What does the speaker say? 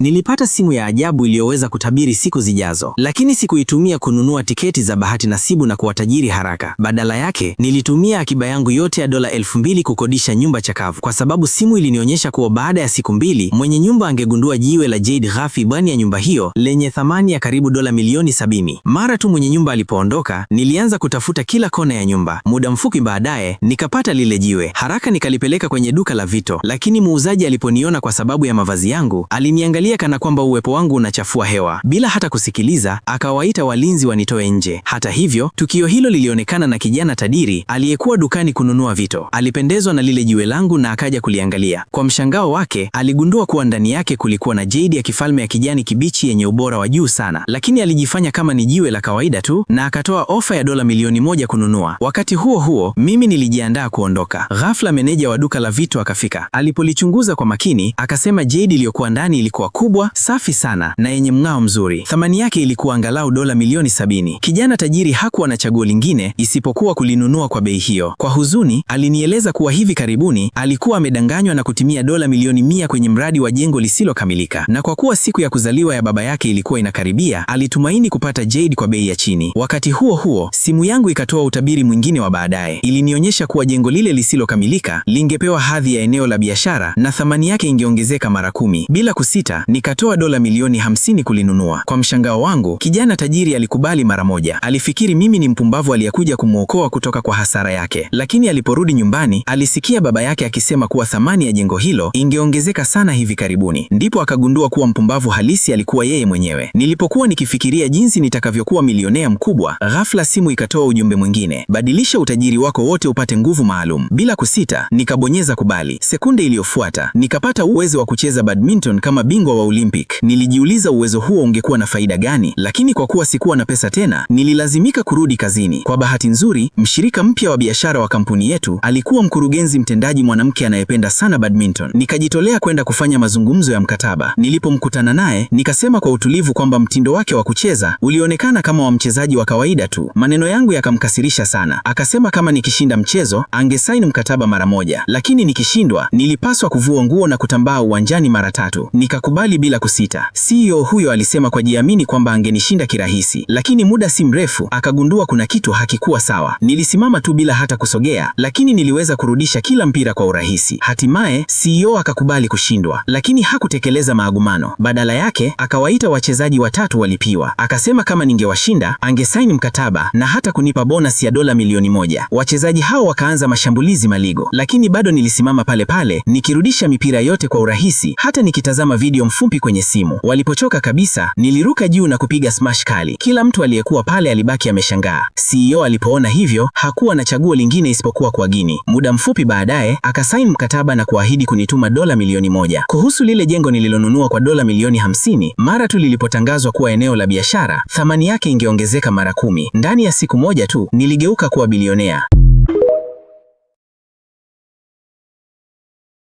Nilipata simu ya ajabu iliyoweza kutabiri siku zijazo, lakini sikuitumia kununua tiketi za bahati nasibu na kuwa tajiri haraka. Badala yake, nilitumia akiba yangu yote ya dola 2,000 kukodisha nyumba chakavu, kwa sababu simu ilinionyesha kuwa baada ya siku 2 mwenye nyumba angegundua jiwe la jade ghafi ndani ya nyumba hiyo lenye thamani ya karibu dola milioni 70. Mara tu mwenye nyumba alipoondoka, nilianza kutafuta kila kona ya nyumba. Muda mfupi baadaye, nikapata lile jiwe. Haraka nikalipeleka kwenye duka la vito, lakini muuzaji aliponiona kwa sababu ya mavazi yangu, aliniangalia kana kwamba uwepo wangu unachafua hewa. Bila hata kusikiliza, akawaita walinzi wanitoe nje. Hata hivyo, tukio hilo lilionekana na kijana tajiri aliyekuwa dukani kununua vito. Alipendezwa na lile jiwe langu na akaja kuliangalia. Kwa mshangao wake, aligundua kuwa ndani yake kulikuwa na jade ya kifalme ya kijani kibichi yenye ubora wa juu sana, lakini alijifanya kama ni jiwe la kawaida tu na akatoa ofa ya dola milioni 1 kununua. Wakati huo huo, mimi nilijiandaa kuondoka. Ghafla meneja wa duka la vito akafika. Alipolichunguza kwa makini, akasema jade iliyokuwa ndani ilikuwa kubwa, safi sana na yenye mng'ao mzuri. Thamani yake ilikuwa angalau dola milioni 70. Kijana tajiri hakuwa na chaguo lingine isipokuwa kulinunua kwa bei hiyo. Kwa huzuni, alinieleza kuwa hivi karibuni alikuwa amedanganywa na kutumia dola milioni 100 kwenye mradi wa jengo lisilokamilika, na kwa kuwa siku ya kuzaliwa ya baba yake ilikuwa inakaribia, alitumaini kupata jade kwa bei ya chini. Wakati huo huo, simu yangu ikatoa utabiri mwingine wa baadaye. Ilinionyesha kuwa jengo lile lisilokamilika lingepewa hadhi ya eneo la biashara na thamani yake ingeongezeka mara 10. Bila kusita, nikatoa dola milioni 50 kulinunua. Kwa mshangao wangu, kijana tajiri alikubali mara moja. Alifikiri mimi ni mpumbavu aliyekuja kumwokoa kutoka kwa hasara yake, lakini aliporudi nyumbani alisikia baba yake akisema kuwa thamani ya jengo hilo ingeongezeka sana hivi karibuni. Ndipo akagundua kuwa mpumbavu halisi alikuwa yeye mwenyewe. Nilipokuwa nikifikiria jinsi nitakavyokuwa milionea mkubwa, ghafla simu ikatoa ujumbe mwingine: badilisha utajiri wako wote upate nguvu maalum. Bila kusita, nikabonyeza kubali. Sekunde iliyofuata nikapata uwezo wa kucheza badminton kama bingwa wa Olympic. Nilijiuliza uwezo huo ungekuwa na faida gani, lakini kwa kuwa sikuwa na pesa tena, nililazimika kurudi kazini. Kwa bahati nzuri, mshirika mpya wa biashara wa kampuni yetu alikuwa mkurugenzi mtendaji mwanamke anayependa sana badminton. Nikajitolea kwenda kufanya mazungumzo ya mkataba. Nilipomkutana naye, nikasema kwa utulivu kwamba mtindo wake wa kucheza ulionekana kama wa mchezaji wa kawaida tu. Maneno yangu yakamkasirisha sana. Akasema kama nikishinda mchezo angesaini mkataba mara moja, lakini nikishindwa nilipaswa kuvua nguo na kutambaa uwanjani mara 3. Nikakubali bila kusita. CEO huyo alisema kwa jiamini kwamba angenishinda kirahisi, lakini muda si mrefu akagundua kuna kitu hakikuwa sawa. Nilisimama tu bila hata kusogea, lakini niliweza kurudisha kila mpira kwa urahisi. Hatimaye CEO akakubali kushindwa, lakini hakutekeleza maagumano. Badala yake akawaita wachezaji 3 walipiwa. Akasema kama ningewashinda angesaini mkataba na hata kunipa bonus ya dola milioni 1. Wachezaji hao wakaanza mashambulizi maligo, lakini bado nilisimama pale pale nikirudisha mipira yote kwa urahisi, hata nikitazama video mfupi kwenye simu. Walipochoka kabisa, niliruka juu na kupiga smash kali. Kila mtu aliyekuwa pale alibaki ameshangaa. CEO alipoona hivyo, hakuwa na chaguo lingine isipokuwa kuagini. Muda mfupi baadaye akasaini mkataba na kuahidi kunituma dola milioni 1. Kuhusu lile jengo nililonunua kwa dola milioni 50, mara tu lilipotangazwa kuwa eneo la biashara, thamani yake ingeongezeka mara 10. Ndani ya siku moja tu niligeuka kuwa bilionea.